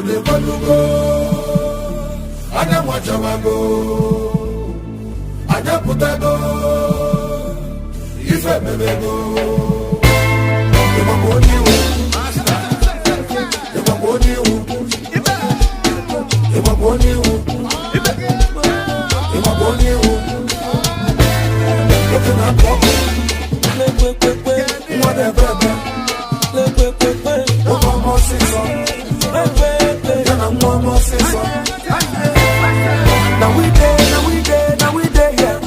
Obodo ekwelugo, anyanwụ achawago, anyị apụtago, ife emebego. Ịgbakwa onye iwu, ịgbakwa onye iwu, ịgbakwa onye iwu, ịgbakwa onye iwu. Oke na-apụ ọkụ, nwa na-ebe ebe, nwoke ọma ọsịsọ, ya na nwa ọma ọsịsọ. Now we dey, now we dey, now we dey here.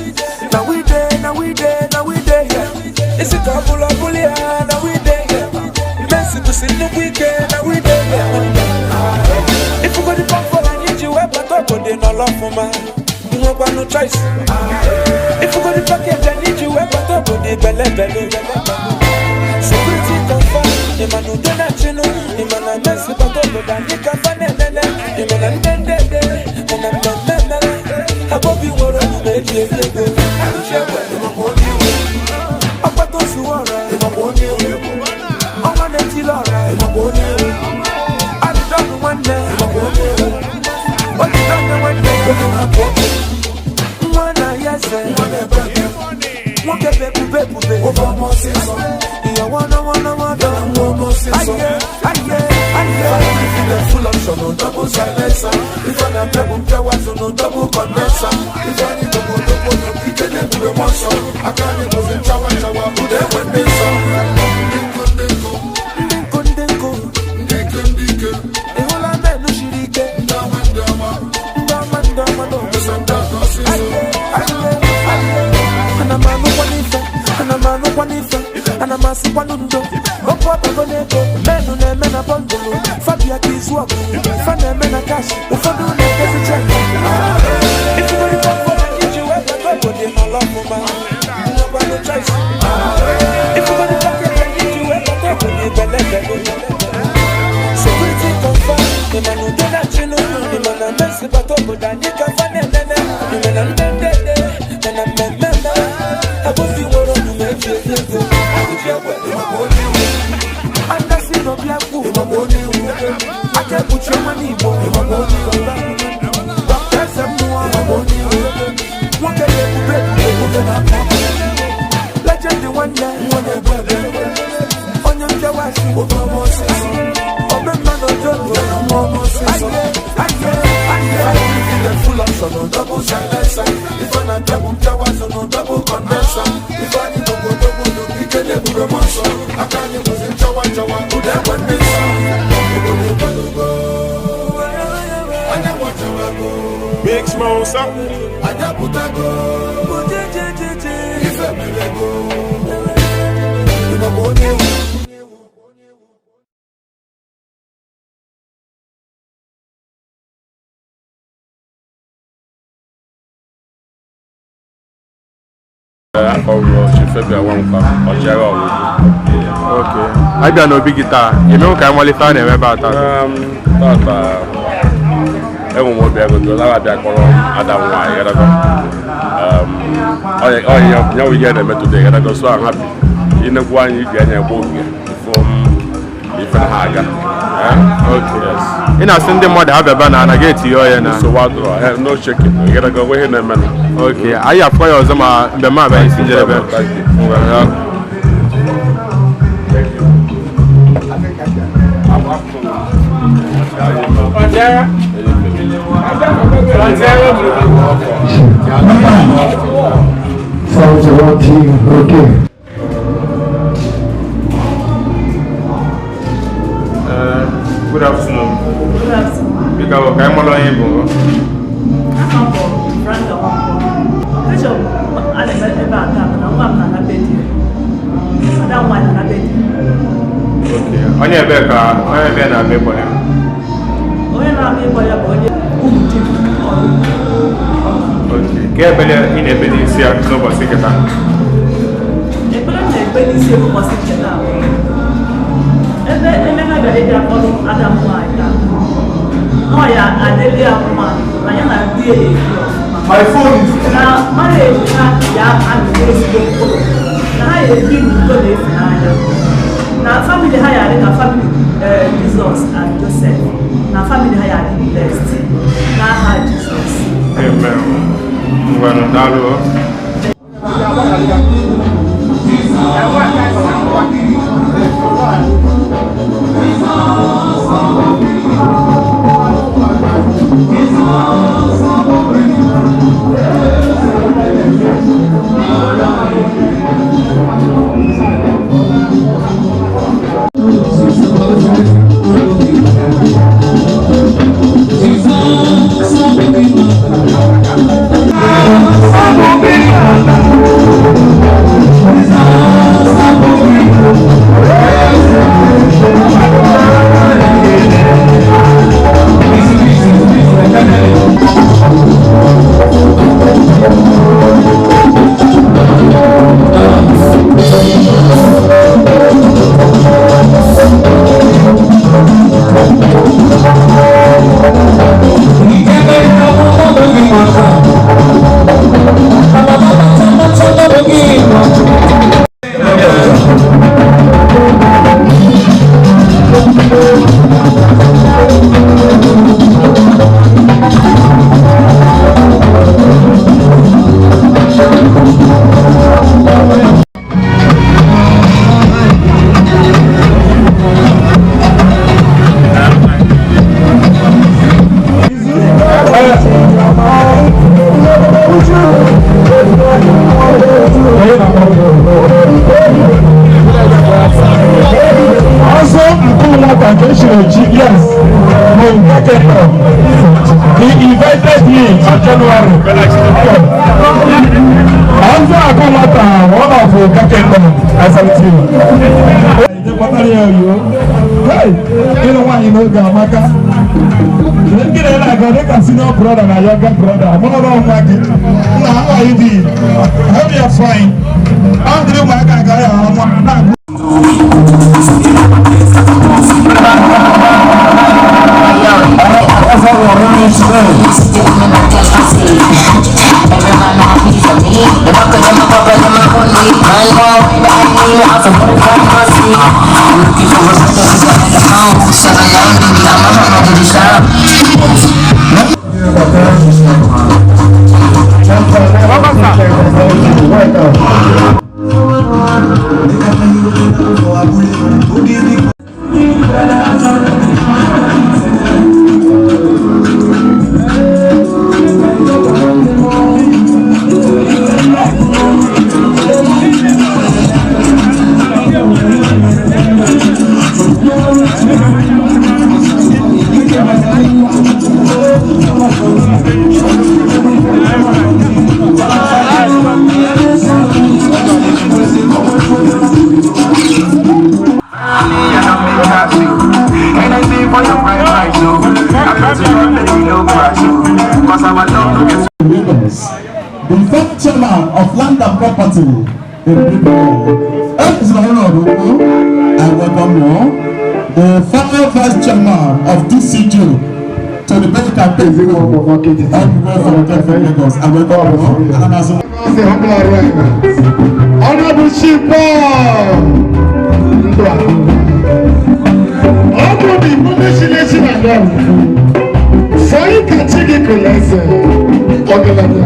Now we dey, now we dey, now we dey here. Isi ka bụla bụli ya, now we dey here. Messi kwụsị nnukwu ike, now we dey here. Ifugodi pọfọl anyị ji wee bata obodo n'ọlọ ọfụma. Nwekwanụ choice. Ifugodi package anyị ji wee bata obodo ibelebelu. Security confirm, ịma na udo na-achịnụ, ịma na Messi bata obodo anyị ka fa na-enene, ịma na ndị ndede, ma na mmemme mere, Abobi nwere omume eji eri ego. Ịgbakwa onye iwu, Ọkpata ozuwe ọra, ịgbakwa onye iwu, ọnwa na-etili ọra, ịgbakwa onye iwu, alịdọgụ nwanne, ịgbakwa onye iwu. olidọgụ nwanne, Oke na-apụ ọkụ, nwa na ya eze, nwa na-ebe ebe, nwoke bụ ebube ebube, nwoke ọma ọsịsọ, ìyàwó náwó ya na nwa ọma ọsịsọ. Aye, aye, aye. Full option, no double silencer. Ife na-apịa bụ mpịawa azụ, no double condenser. Ife anyị dogo dogo, no ike na-ebube mmụọ nsọ. Aka anyị bụzi nchawa nchawa, ụda egbe ndị nsọ. Ndị nkụ, ndị nkụ, Ndị nkụ, ndị nkụ, ndị ike, ndị ike, ị hụla menụ siri ike, ndị ọma, ndị ọma, ndị ọma, ndị ọma n'obodo. esa ndị ọzọ ọsịsọ. Aye, aye, aye. Ana m anụkwa n'ife, ana m anụkwa n'ife, ana m asịkwanụ ndo. Okwu ọbago n'ego, menụ na-eme na bọndụlụ, fabia ka izu ọgụ, fa na-eme na kash, ụfọdụ na-edezi cheki. Ifugori pọpọ iji wee bata obodo n'ọlọ ọfụma, nwekwanụ choice. Ifugori pakeji iji wee bata obodo ibelebelu. Security confirm, ịma na udo na-achịnụ, ịma na Messi bata obodo anyị ka fa na-enene, ịma na ndị ndede, ma na mmemme mere, Abobi nwere omume eji eri ego. Ịgbakwa onye iwu, Andasi n'obi akwụ, ịgbakwa onye iwu, aka ekpuchi ọnwa n'Igbo, ịgbakwa onye iwu, Dr. Eze mmụọ, ịgbakwa onye iwu, nwoke na-ebube ebube, oke na-apụ ọkụ, legend nwanne, nwa na-ebe ebe, onye mpịawashi, nwoke ọma ọsịsọ, omemma na ojoto, ya na nwa ọma ọsịsọ. aye, aye, aye. Full option, no double silencer. Ife na-apịa bụ mpịawa azụ, no double condenser. Ife anyị dogo dogo, no ike na-ebube mmụọ nsọ. Aka anyị bụzi nchawa nchawa, ụda egbe ndị nsọ. Obodo ekwelugo, anyanwụ achawago, Big Smosa. anyị apụtago, ife emebego. Ịgbakwa onye iwu. Akọrọ Chief Fabian Nwankpa, ọchịagha Ọwụwa. Okay. Anyị bịa n'obi gị taa, emewo ka anyị malite a na-eme ebe a taa. Tata enwe m obi agodo lara abịa kpọrọ ada m nwaanyị gadago. Ọ ya wụ ihe na-eme today gadago, so I'm happy. Inekwu anyị iji anya egbe ogige from ife na ha aga. Eh? Okay. Yes. Ị na-asị ndị mmadụ ha bịaba na anaghị etinye ọya na. Nsogbu adịrọ, no shaking, gadago nwe ihe na-emenụ. Okay. Anyị afọ ya ọzọ ma mmemme a bịa isi njedebe. Thank you. Ngwa, ya. Thank you. Sounds about team. Okay. Good afternoon. Good afternoon. Biko ka anyị mara onye bụ. Aha m bụ Franka Nwankwo. Occasion a na-eme ebe a taa bụ na nwa m na-ana be di ya. Ada m nwaanyị na-ana be di ya. Okay. Onye ebe ka onye ebe na-abịa ịkpọ ya? Onye na-abịa ịkpọ ya bụ onye ụmụ di m ọrụ. Okay. Ka ebele ị na-ebe n'isi ya n'ụbọchị nke taa? Ekpere m na-ekpe n'isi ụbọchị nke taa bụ ebe Emeka bịara ịbịa kpọrọ ada m nwaanyị taa. Nọ ya adịlị ya mma na ya na di ya ebi ọfụma. Na marriage ha ya amịta ezigbo mkpụrụ. Na ha ya ebi n'udo na ịfụnanya. Na family ha ya adị ka family Jizọs and Joseph. Na family ha ya adị blessed n'aha Jizọs. Amen. Ngwanụ, daalụ. Ọzọ nke ụlọakụ nke echiri echi, yes, bụ nke kekọ. He invited me in January. Ọzọ akụ nwata, one of Kakendo, I salute you. Kpọtara ya oyo. Hey, ịlụ nwaanyị n'oge amaka. Ndị na-aga dịka senior brother na younger brother, mụ na nwa gị. Nna, how are you doing? Hope you are fine. Ọ dịrị ụmụaka agaghị ahụ na-agụ. The former chairman of Land and Property in BPO. I welcome you. The former vice chairman of DCJ to the Bell Campaign. All the way from Lagos. I welcome you. And as Honorable Chief Paul. Ọ bụrụ na igbo na-esi na nga sọyị ka chi gị kụrụ eze ọgaranya.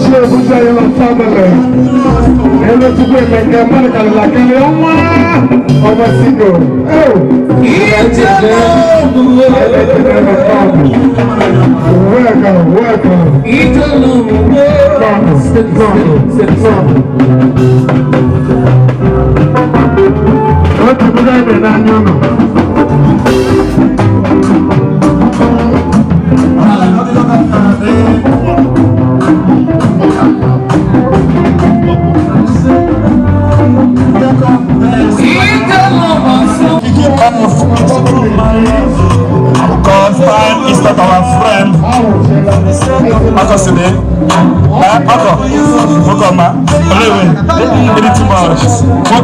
Ṣé yẹn lọ family? Elu Chukwu Emeka mmadụ karịrị akarị ọnwa ọma singo. Welcome, welcome. Otu mmadụ anyị n'anya ụlọ. Because time is not our friend. Ọkọ sì ni. Ọkọ, ọkọ ma, olewe, it is too much.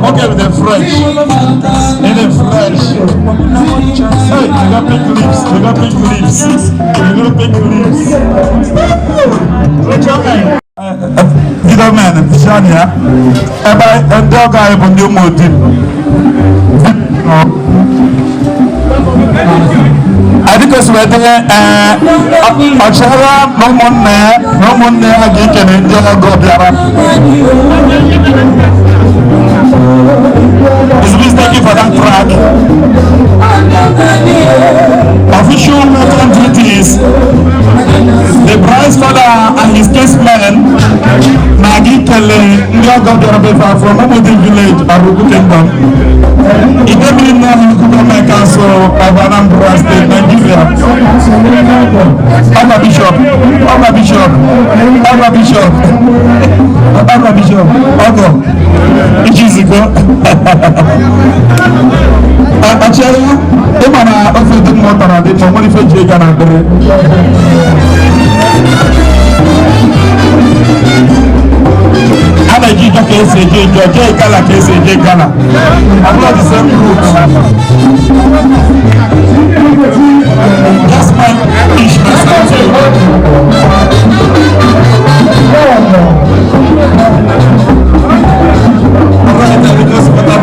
Okay with the fresh, it is fresh. got pink lips. They got pink lips. They got pink lips. Gentlemen, Shania, ebe ndị ọgọ anyị bụ ndị ụmụ di m. Adịka si wee dịnye ọchịagha na ụmụnne ya na ụmụnne ya ga-ekele ndị ọgọ bịara. Please thank you for that track. Official welcome duties. The bride's father and his kinsmen na-aga ikele ndị ọgọ bịara befa from Umudi village, Aruku Kingdom. Idemili North Local Government Council of Anambra State, Nigeria. Ọba Bishop, Ọba Bishop, Ọba Bishop, Ọba Bishop, Ọgọ, Ichizigo. Ọchịagha, ịma na ofe dị mma tara dị ma nwere ife ji ịga na akpịrị. A na-eji ijọ ka esi eje ijọ, jee gala ka esi eje gala. Ọ bụla the same route. Just my ish myself. Alright, I just put up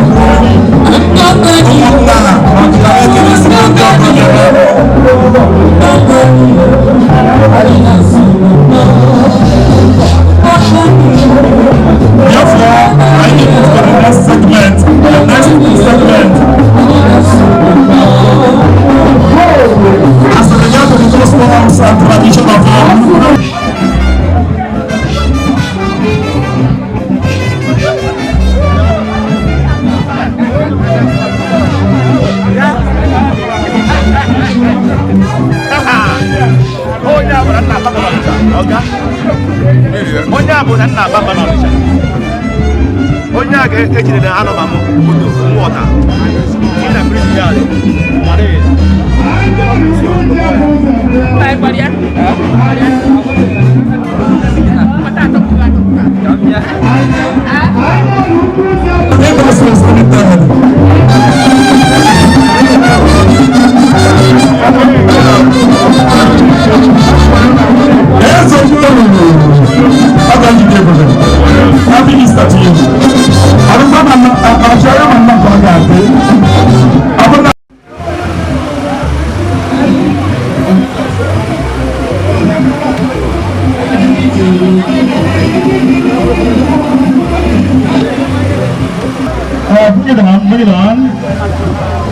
ụmụnna na ọchịagha ekele si na ndị ọgọ bịara. Therefore, I need to go to the next segment. The next segment. As regards to the customs and tradition of Onye a bụ na nna Abamba n'Ọnịcha. Onye a ga-ejide na anọba m moto mwọta. Ị na prison yard. Mara ya. Lagos was limited. Yes, Happy Easter to you. I'm not going to Bring it on, bring it on.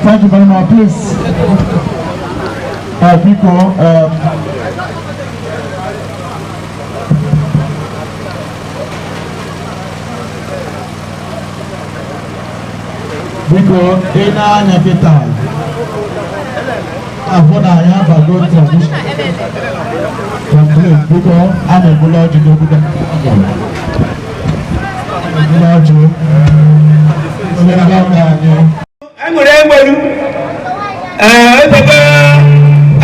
Thank you very much. Please, Biko, Biko, ị na-anya kịta ahụ na anyị abago tradition complete. Biko, a na-egbula ọjị n'obodo, egbula ọjị onye gọvanọ anyị. Enwere enweru ee ebe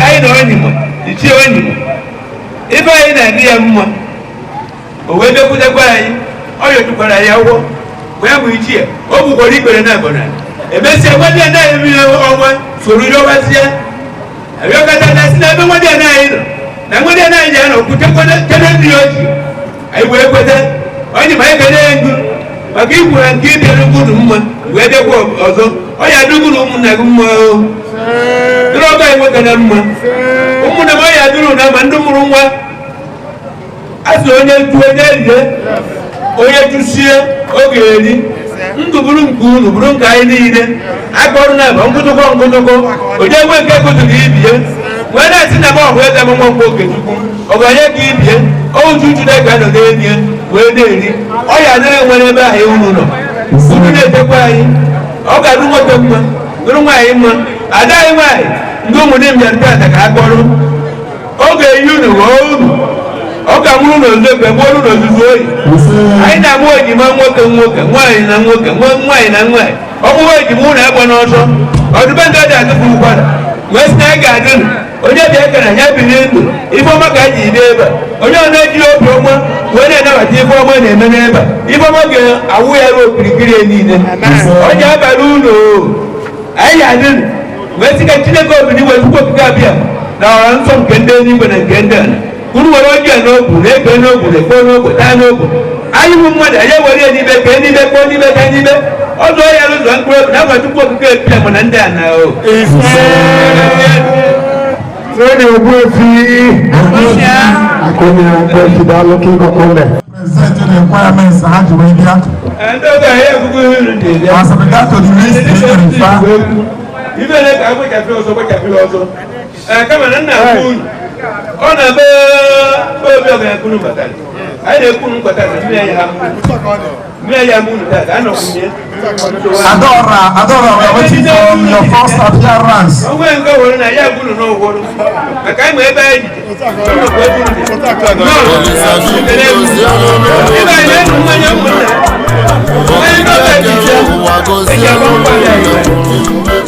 anyị na onyimo ichie onyimo ife anyị na-adị ya mma, o wee bịakwutekwa anyị, ọ yọjukwara ya ụgwọ wee bụ ichie o gbukwara ikpere na abụna emesịa nwadị ya naghị mmiri ọnwa soro yọwazie abịakọta na si na ebe nwadị ya naghị nọ na nwadị ya naghị ji anọ kwutekene ndị ya oji anyị wee kweta onye ma anyị kene ya ngu maka ikwu na nke ịbịara ugwu mma wee bịakwa ọzọ ọ ya adịgwu na ụmụnna gị mma o dịrị ọgọ anyị nwoke na mma ụmụnna m ọ ya adịrị na ma ndị mụrụ nwa a sị onye ju onye rie onye jụsie oge eri ndụ bụrụ nke unu bụrụ nke anyị niile aka ọrụ na-aba nkụtụkọ nkụtụkọ onye nwe nke gụtụrụ ibie wee na-asị na m ọhụ eze m nwa mgbe Okechukwu ọganye ka ibie oju uju na-ega nọ n'enye wee na-eri ọ ya adịrị nwere ebe ahụ unu nọ unu na-etekwa anyị ọ ga-adụ nwoke mma dụrụ nwaanyị mma ada anyị nwaanyị ndị ụmụnne m bịara tata ka ha kpọrọ oge eyi unu ghọọ unu ọ ga-amụrụ n'ozu ekwe mụọrụ n'ozuzu oyi anyị na-amụ ejima nwoke nwoke nwaanyị na nwoke nwaanyị na nwaanyị ọ bụrụ ejima ụnụ agba n'ọsọ ọdụbe ndị ọ dị atụfu ụkwara wee sị na anyị ga-adị nụ Onye bịa kara ya biri ndụ ife ọma ka anyị ji bịa ebe a. Onye ọ na-eji obi ọma wee na-anabata ife ọma na-eme n'ebe a. Ife ọma ga-awụ ya ruo okirikiri ya niile. Onye abalị ụlọ anyị adị wee sị ka Chineke obi wee Chukwu okike abịa na ọra nsọ nke ndị eluigwe na nke ndị ala. Unu were ọjị a n'ogwu na-eke n'ogwu na-ekpo n'ogwu taa n'ogwu. Anyị bụ mmadụ anyị ewere ya n'ibe kee n'ibe kpọọ n'ibe taa n'ibe. Ọ zụọ ya n'ụzọ mkpụrụ obi na-agwa Chukwu okike abịa mana ndị a na o. Present the requirements ha ji wee bịa. Ndị oge anyị ekwugo ihe unu ji bịa. As regard to the list they refer. Ibe na ka agbachapụ ọzọ gbachapụ ọzọ. Kama na nna akwu unu. Ọ na-ebe obi ọga ekwunu batara. Anyị na-ekwu unu batara mmiri ya mmiri ya unu tata anọkwunye. Adora, Adora, we are waiting for your first appearance. Onwe nke were na ya gwuru n'ụgwọrụ. Maka anyị ma ebe anyị jide. Nnukwu ebe unu dị. Ebe anyị na-enu mmanya ụmụnna. Onye ndị ọbịa ji ije. Eji agba mkpa ya.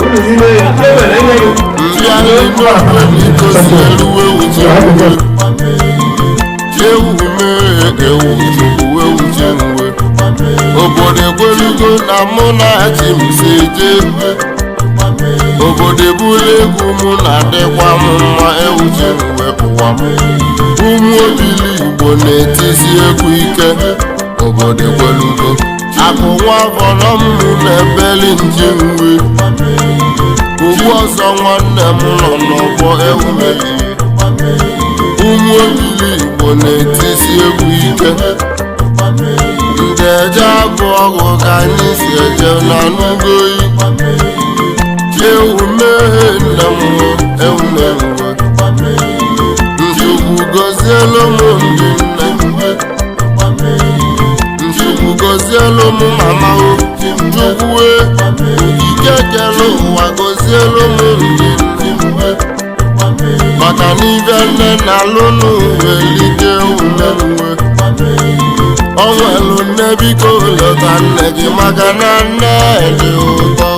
Unu n'ime ya. E nwere enye ya. Obodo egwelugo na mụ na chi m si je. Obodo ebula egwu mụ na-adịkwa m mma ewuche mgbe ụwa m. Ụmụ obili Igbo na-etisi egwu ike. Obodo egwelugo akụ nwa afọrọ m na-ebeli nje mgbe. Ugbu ọzọ nwanne m nọ n'ọgbọ ewumeli. Ụmụ obili Igbo na-etisi egwu ike. Njeje abụ ọgwụ ka anyị si eje na n'ugoyi. Ewu meghe nne m ewu meghe. Nchukwu gọzielu m ndị nne m. Nchukwu gọzielu m mama o. Chukwu okike kere ụwa gọzielu m ndị nne m. Maka na ibe nne na-alụ n'uwe lite ume uwe. Ọnwelu nne biko lọta nne gị maka na nne dị ụtọ.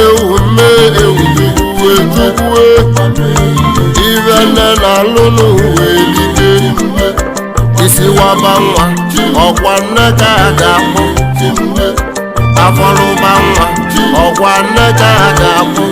Ewu mee ewu chukwue chukwue. Ibe nne na-alụ n'uwe lite. Isi waba nwa ọkwa nne ka a ga-akpụ. Afọlụba nwa ọkwa nne ka a ga-akpụ.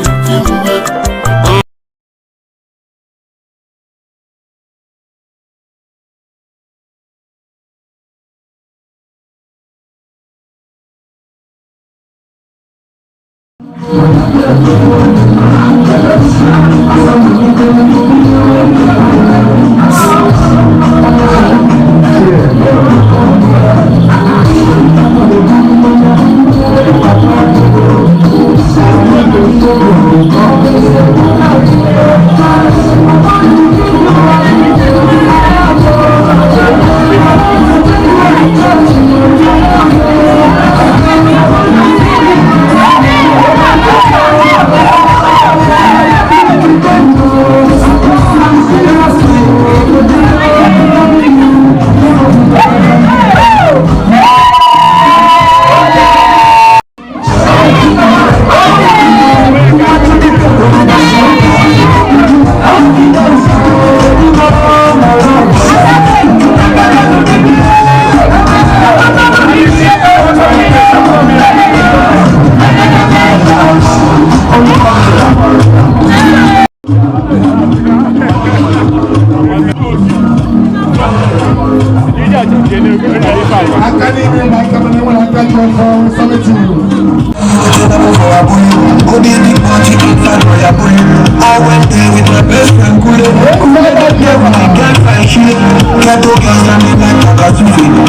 I went there with my best friend Kule.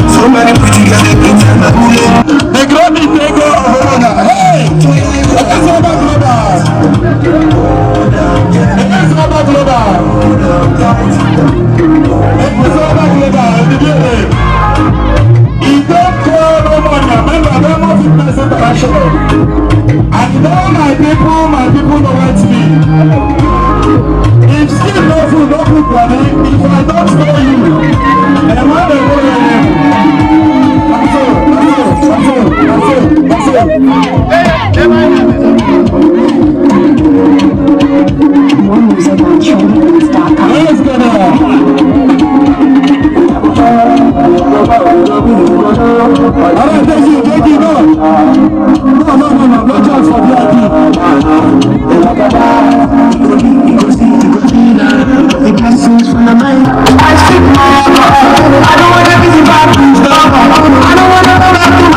So many pretty girls they pretend my Kule. The great Tego of Orona. Hey! It's Oba Global. It's Oba Global. It's Oba Global. The building. Idoko Romania, member of Remo Fitness International. And all my people don't want me. If skin no food, no food for me. If I don't know you, then I don't know your name. That's all, that's all, that's all, that's all, that's all. More music on All right, thank you, thank you. No, no, no, no, no, no chance for VIP. I don't wanna be bad. I don't wanna go back to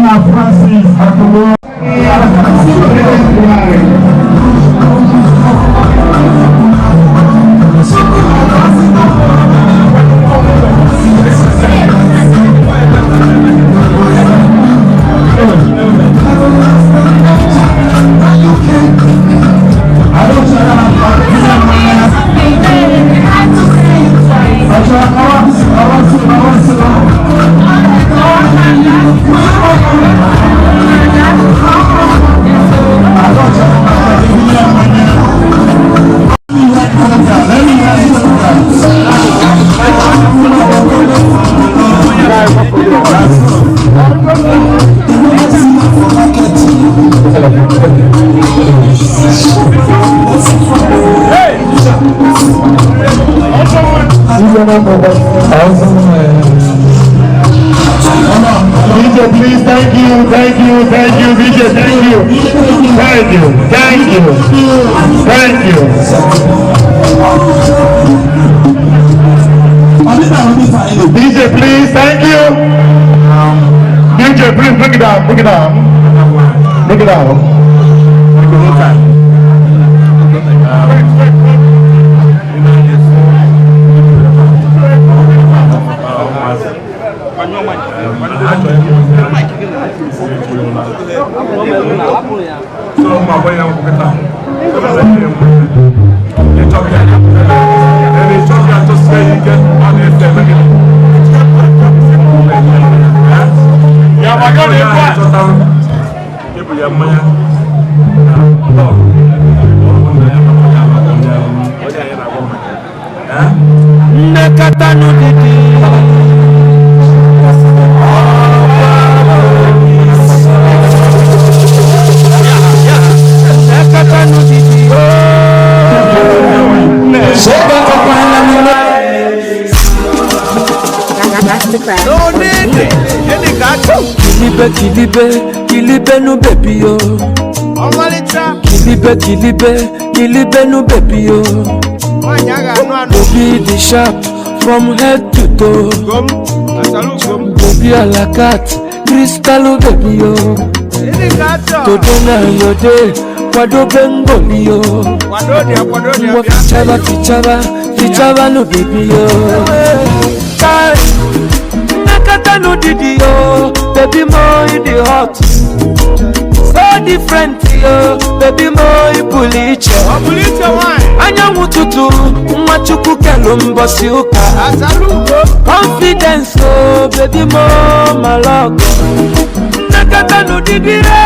my Francis. DJ, please, thank you, thank you, thank you, DJ, thank you, thank you, thank you, thank you. DJ, please, thank you. DJ, please, bring it down, bring it down, bring it down. Kilibe, kilibe, kilibe nu baby yo. Kilibe, kilibe, kilibe nu baby yo. Baby the sharp from head to toe. Baby a la carte, crystal baby yo. Today na your day, kwado bengoli yo. Mwa fichaba, fichaba, fichaba nu baby yo. Nakata no didi yo, baby mo in the hot. So different yo, baby mo ipuliche. Anyanwụ tutu, nwa Chukwu kelu mbọsị ụka. Confidence oh, baby mo malọgọ. Nakata no didi re,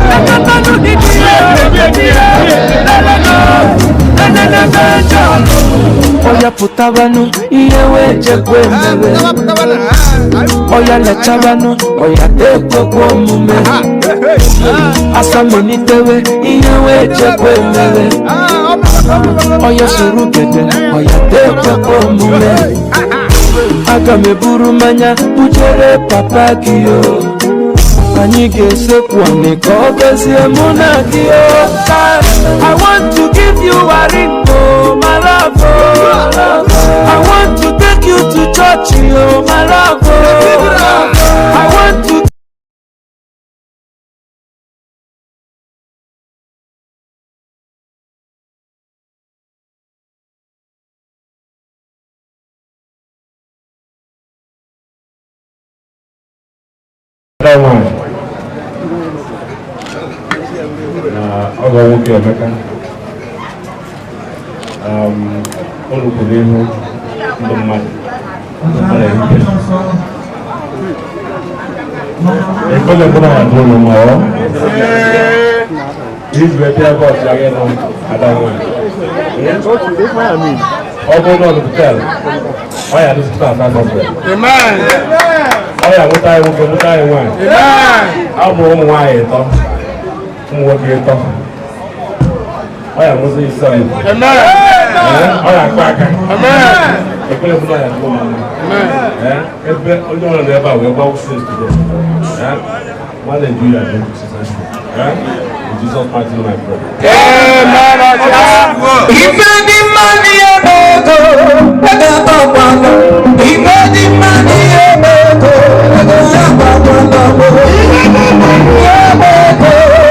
nakata no didi re, baby re, leleno, lelele bejo. Oya pụtabanụ, ihe wee jekwe mere. Oya lechabanụ, oya tekwekwe omume. Asamonitewe, ihe wee jekwe mere. Oya soro gede, oya tekwekwe omume. Aga m eburu mmanya bujere papa gị o. Anyị ga-esekwu anị ka ọ gọzie mụ na gị o. I want to give you a ring, oh my love, oh. I want to take you to church, oh my love, oh. I want to Na ọgọ nwoke Emeka o rukwu n'ihu ndị mmadụ ekpere mụ na adị ụlọ ma ọ izu ebe ebe ọchị agha nọ ada nwanyị ọ bụrụ na ọ dụpụtara ọ ya adịzụta asa gọọmenti ọ ya nweta anyị nwoke nweta anyị nwaanyị a mụrụ ụmụ nwaanyị ịtọ ụmụ nwoke ịtọ ọ ya nwụzi isi anyị ọ ya akpa aka ekpere bụ na ya adịgo mma ebe onye ọrụ nọ ebe a wee gbawa since today nwanne ju ya dị in Jesus mighty name I pray. Ife dị mma n'ihe ego, ego agbakwala. Ife dị mma n'ihe ego, ego agbakwala. Ife dị mma n'ihe ego.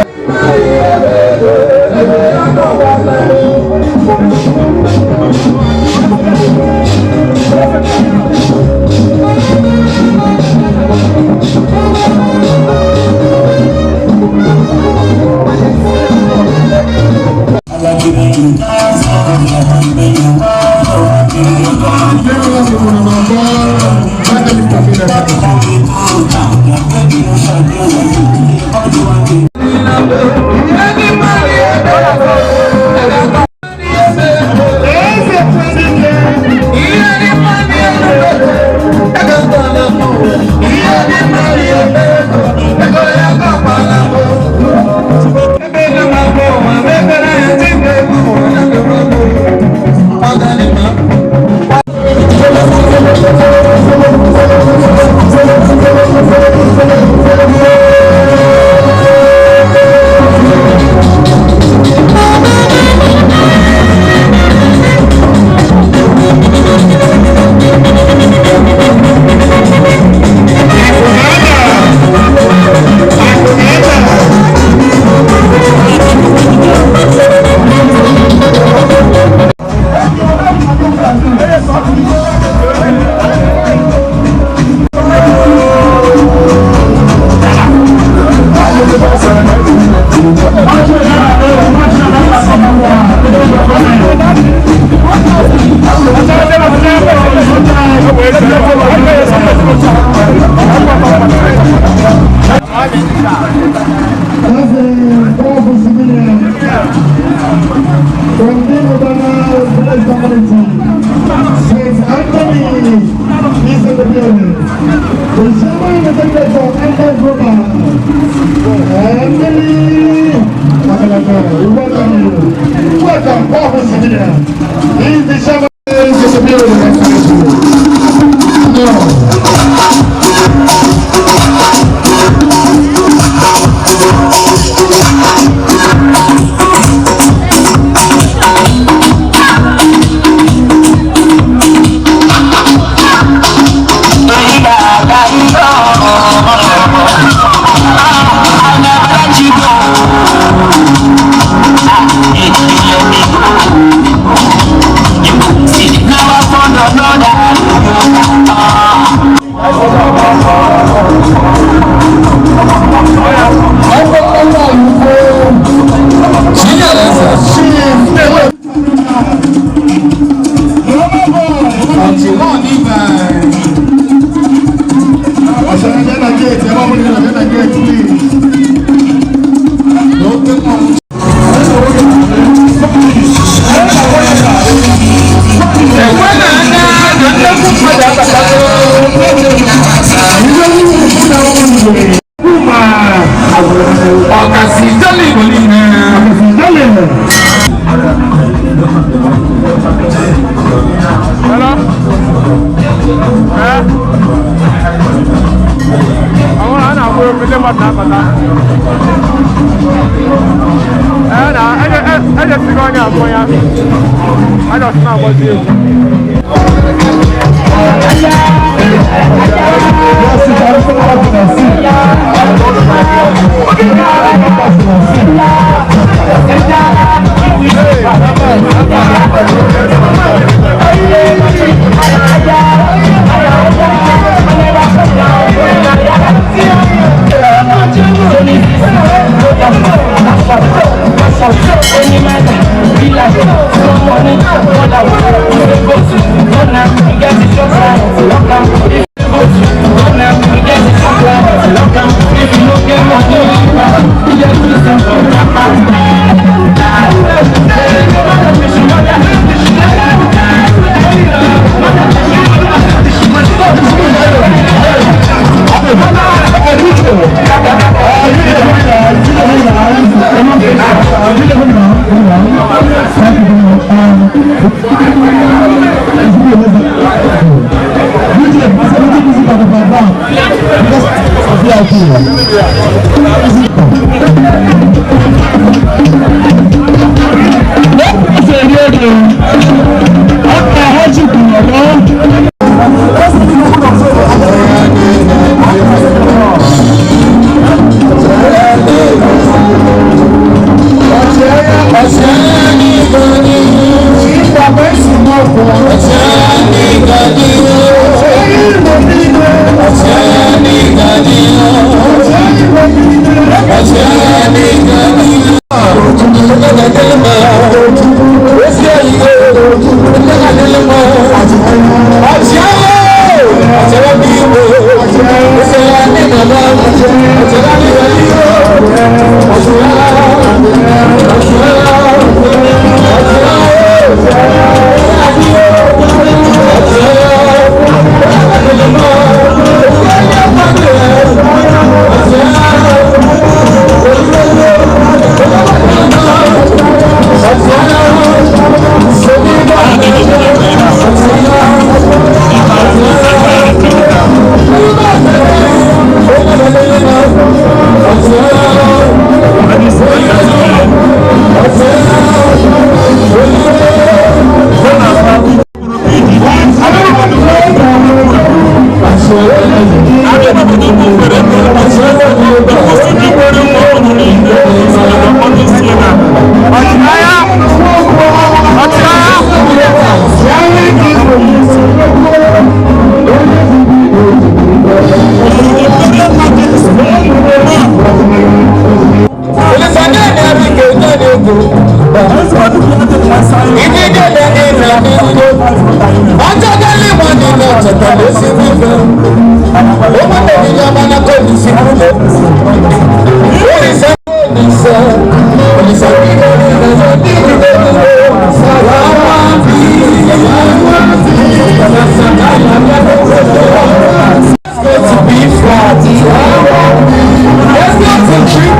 Thank you. Na-echetara ezigbo ife ụmụnne gị ya mana ka olisi ụlọ Olise Olise Olise Let's go to be flat. Let's go to drink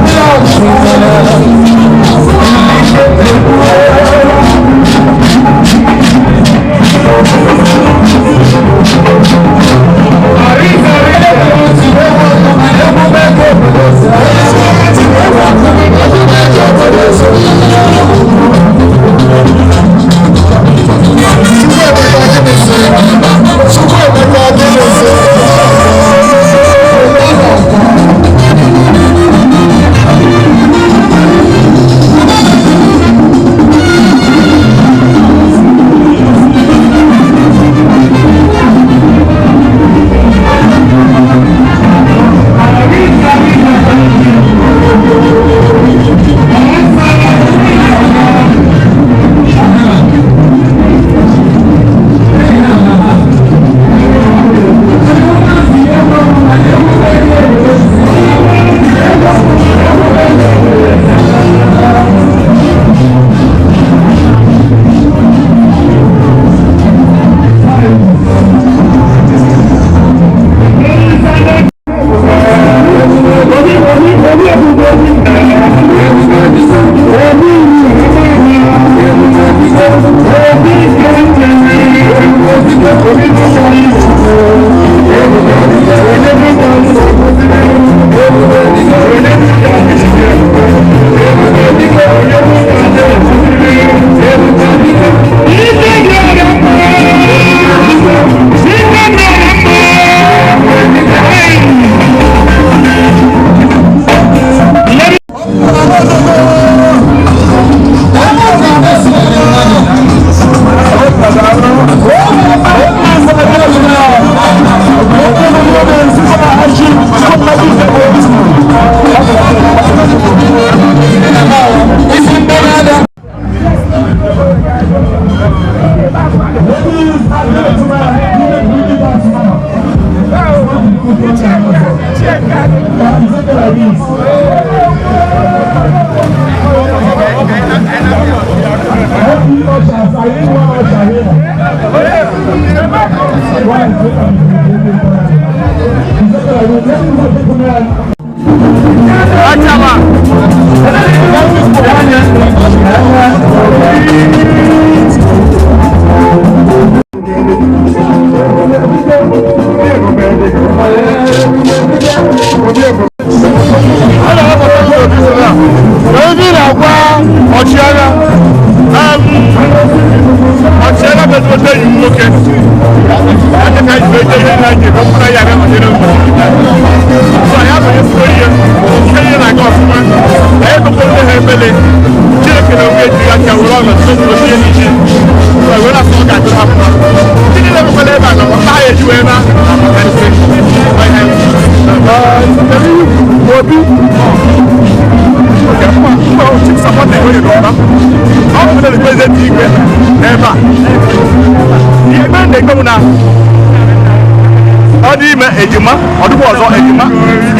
Ọ dị ime ejima, ọ dịkwa ọzọ ejima,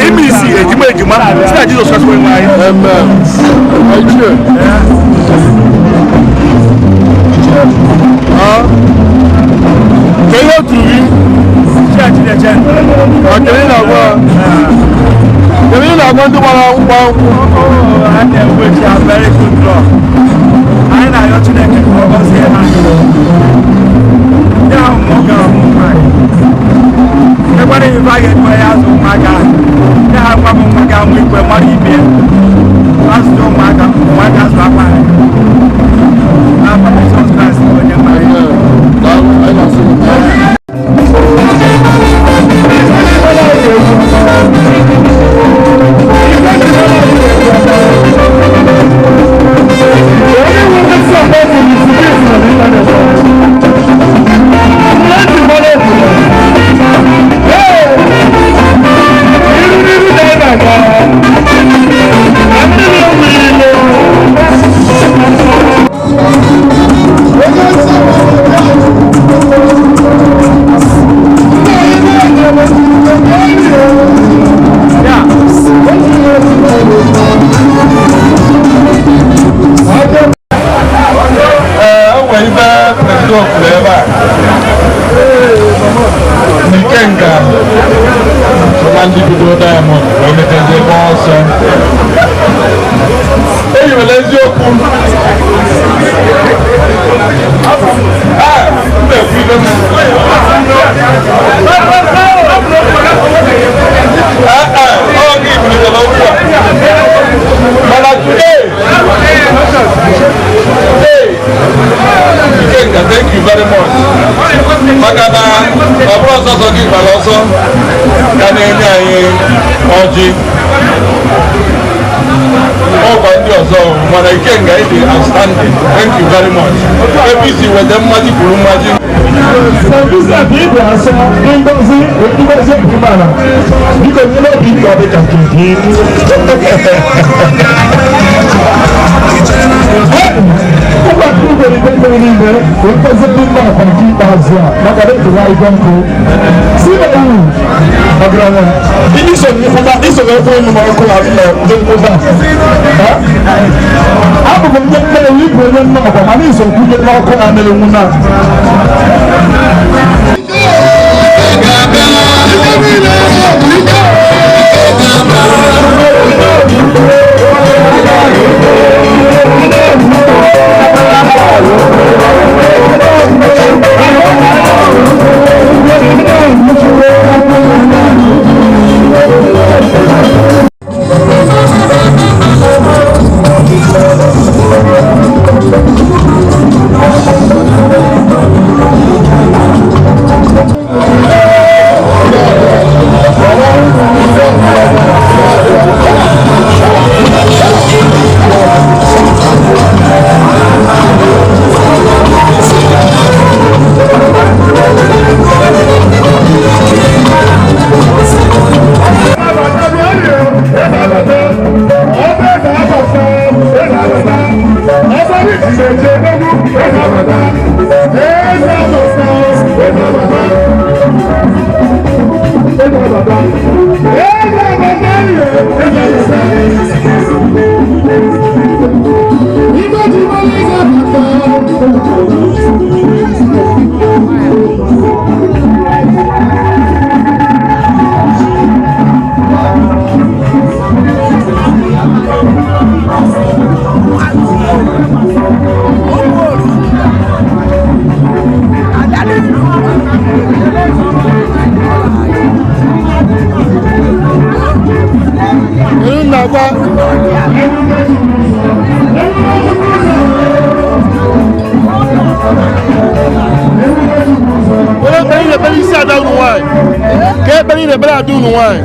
ime isi ejima ejima, site na Jizọs Kraịst onye nwe anyị. Ka ihe otu gị? Kedu ihe na-agwa ndị gbara nkwụ nkwụ? Anyị na-arịọ Chineke ka ọ gọzie ha. Ndị ahụ nwoke ọmụ nwaanyị. Ekwere ife a ga-ekwe ya azụ ụmụaka ahụ. Ndị ha gwa m nwa ga-amụ ikwe mara ibe ya. Azụta ụmụaka, ụmụaka azụ akwa ha. N'afọ Jizọs Kraịst bụ onye nwe anyị. Hey! Na ndị bido Diamond wee mechazie gbaa ọsọ. E yiwere eziokwu. Ah, m na-ekwu ibe m. Ah, ah, ọ gị bulitere okwu a. Mana today, today, Ikenga, thank you very much. Maka na ọ bụrụ ọsọsọ gị gbara ọsọ ka na-enye anyị ọjị. Ọkwa ndị ọzọ mana Ikenga ị dị outstanding. Thank you very much. Ebe isi weta mmaji kwuru mmaji. Sambisa ka ị bụ asọ ngozi ngozi okwumala biko nye n'obi ka ọ dị ka nke gị. Ụgbọakụ ugboro igwe mmiri niile bụ ngozi ndị mba akwa nke ikpeazụ a maka na ekewa igwe nkụ. Si na iwu ọgaranya iso n'ekwe ịnụ m ọkụ na ndị nkwụba. Abụ m ndị mmeri ịbụ onye nna ọkwa mana iso nkwunye n'ọkụ na mere nwụ na. Ekpere ị na-ekpere ada unu nwaanyị.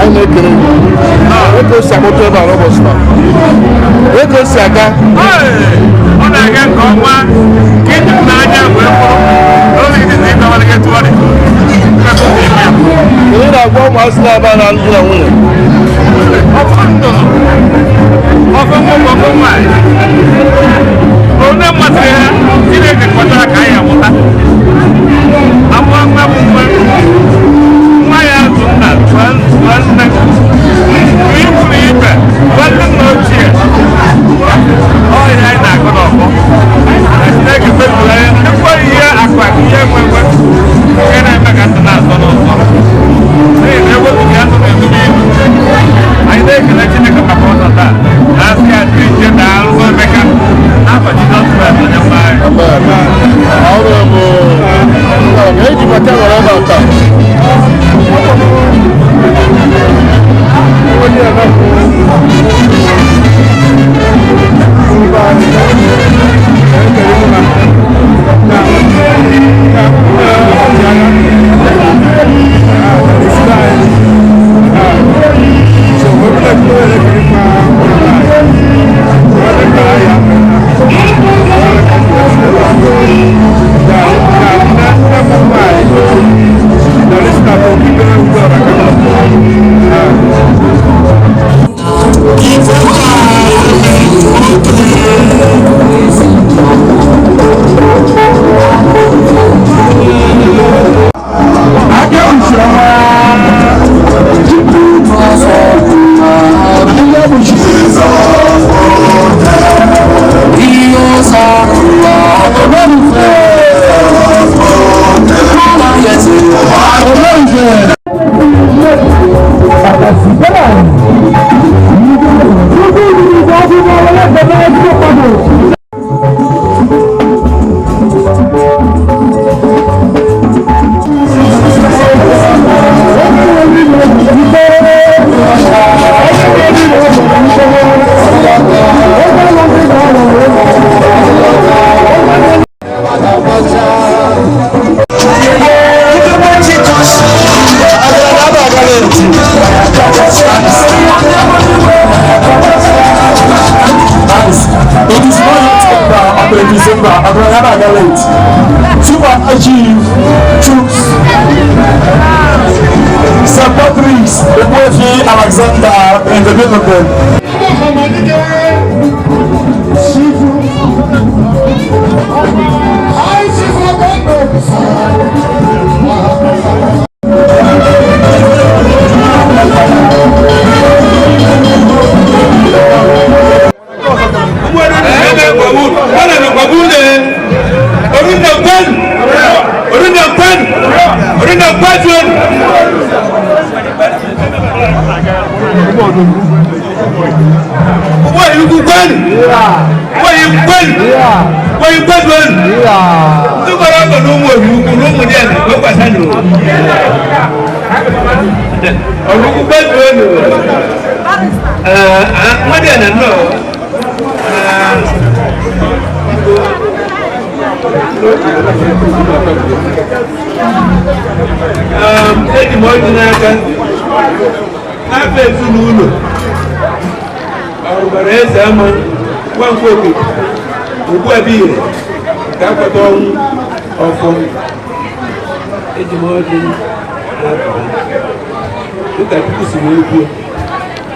Anyị na-ekele gị. Oge o si akpọtụ ebe a n'ụbọchị taa. Oge o si aga. Ọ na-aga nke ọma ka ịdị n'anya wee kwụrụ n'oge dị na ịdọwara gị tụọ dị. Ị na-agwa ụmụazị na-aba na alụmdi na nwunye. Ọfọ ndụ, ọfọ nwoke, ọfọ nwaanyị. Onye masịrị ha, Chineke kpọtara ka anyị amụta. Amụọ nwa bụ nwa. Nwa ya zụ nna, zụọ nne. Ikwu na ibe, nwanne nna ochie. Ọ ihe anyị na-akụ n'ọgbọ. Chineke mezuru anyị nnukwu ihe akụ akụ ihe enwe enwe nke na-eme ka ndụ na-atọ n'ụtọ. N'ihi na ewepụghị ya ndụ na-eru n'ilu. Anyị na-ekele Chineke maka ụzọ taa. Na asị ya dị nje na alụ Emeka. N'afọ Jizọs Kraịst onye nwe anyị. Ọrụ bụ eji maka were ebe a taa. Anyị na-aga late. Super Chief Chuks St. Patrick's Ogbuefi Alexander in the building. Eji m ọjị n'aka n'afọ ezinụlọ ọrụbara eze ama nwankwo okike ugbu a bụ ire ka akwado ọnwụ ọfọ. Eji m ọjị n'aka dịka Chukwu si wee kwuo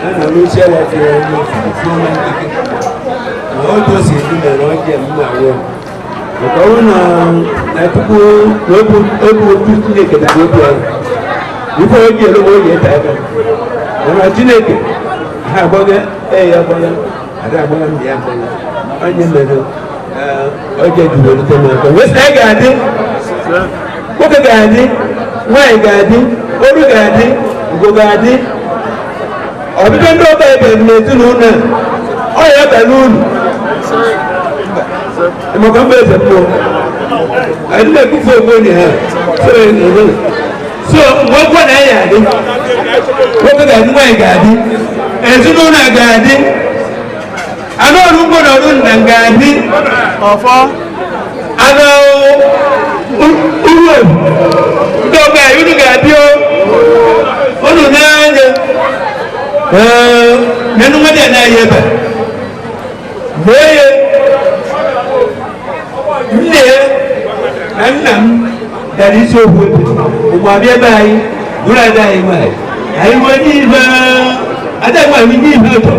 a na-alụ ochie ya fere ọnụ ọma nkeke na otu o si edu mere ọjị a mma awụ maka ọnwụ na Chukwu na obu otu Chineke na obu ahụ ife oji elu ma oji ete aka mana Chineke ha agbaga ee ya agbaga ada agbaga ndị ya agbaga onye mere ọjị ejiwerute m aka wee sị na ga-adị nwoke ga-adị nwaanyị ga-adị oru ga-adị ugo ga-adị ọbịbịa ndị ọba ebe n'ezinụlọ a ọ ya abala uru maka mba eze mmụọ anyị na-ekwufu onwe ha. So nwoke na ya adị nwoke ga-adị nwaanyị ga-adị ezinụlọ ga-adị anụ ọrụ ugbo na ọrụ nna ga-adị anụ uru ndị ọba anyị unu ga-adị unu n'anya nínú wọn dẹ̀ náà yẹ bẹ̀ mee nne na nna m dara isi okwu ebe ụmụ abịa ebe anyị bụrụ ada anyị nwanyị anyị nwee n'ihe ada nwanyị n'ihe ụtọ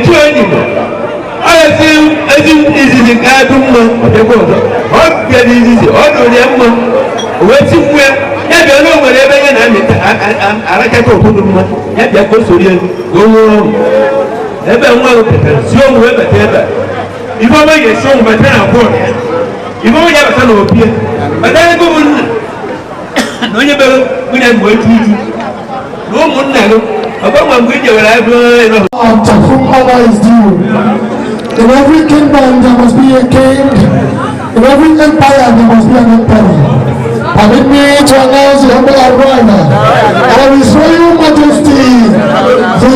chi onye ọ ezi ezi izizi ka adụ mma ọbịakwa ọzọ ọ bịara izizi ọ dụrụ ya mma o wee tikwu ya ya bịa na o nwere ebe ya na-amịta arachata ụfọdụ mma ya bịa ka o soro ya ka o nwee ọṅụ ebe nwa ahụ pụtara si ọnwụ wee bata ebe a ife ọma ga-esi ọnwụ bata na abụọ ya ife ọma ga-abata na obi ya bata ego bụ nna na onye bere nwunye mgbe eju uju na ụmụnna gị ọgbanwe mgbe i jewere ebe ịnọ. To whom honor is due. In every kingdom there must be a king. In every empire there must be an emperor. Permit me to announce the humble arrival of His Royal Majesty, the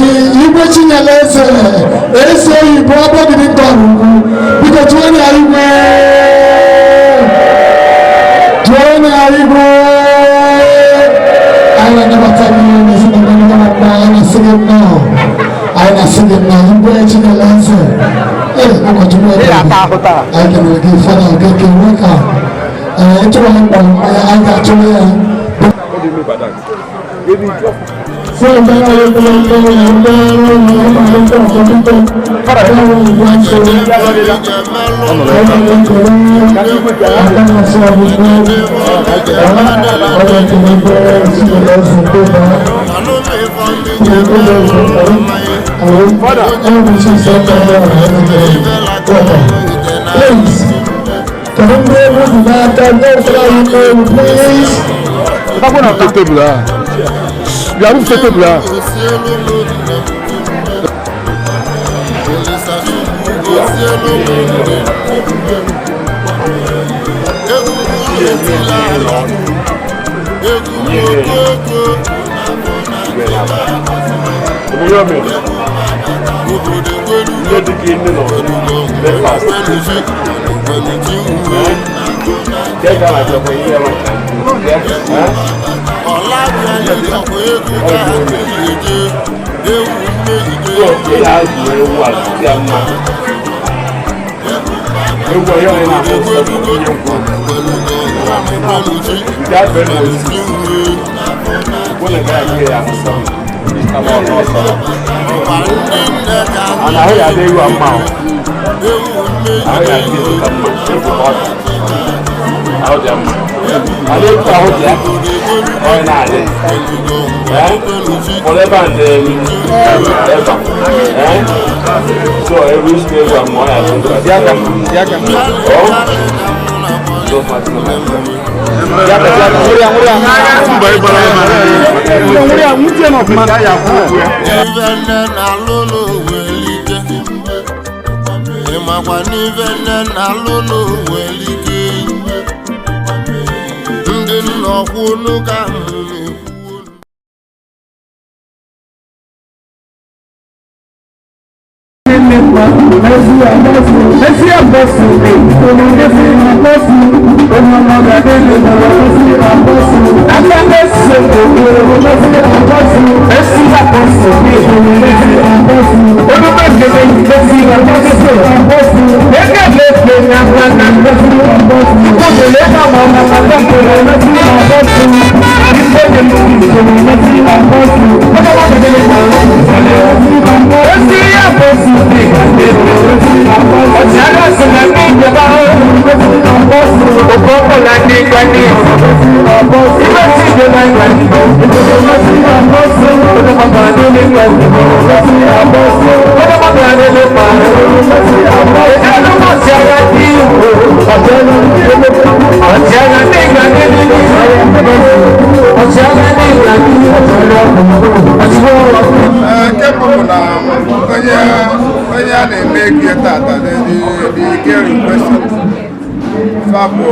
Igwe Chinyeleze, Eze Oyibo Abogidi Ugwu. Biko tụọnụ ya igwe. Tụọnụ ya igwe. Anyị na-anabata gị n'ezinụlọ gị na mma, anyị na-asị gị nnọọ. Anyị na-asị gị nnọọ, Igwe Chinyeleze. Ee, ụkọchukwu ebere. Anyị kelere gị, Fada Okeke, welcome. Ịtụrụ anyị mkpọrọ mmanya, anyị ga-atụrụ ya. Please, can we move the back? Please. Table là. Il arrive cette table là. Ewu ọyọ yẹn na akọ ihe nkwụ. Nke a fere n'osisi. Kwụ na nke a ihe ya ahụ sọ. Ana ahụ ya adị ewu a mma o. Ahụ ya adị ewu ka mma. Ewu ka ọ dị. Ahụ dị mma. Adị ewu ahụ dị ya. Ọ na-adị. Forever and ever. So every stage I'm on, I think. Oh, so far, so Ndị nna ọkwụ ka Onye a na-eme ego tata the girl in question fa bụ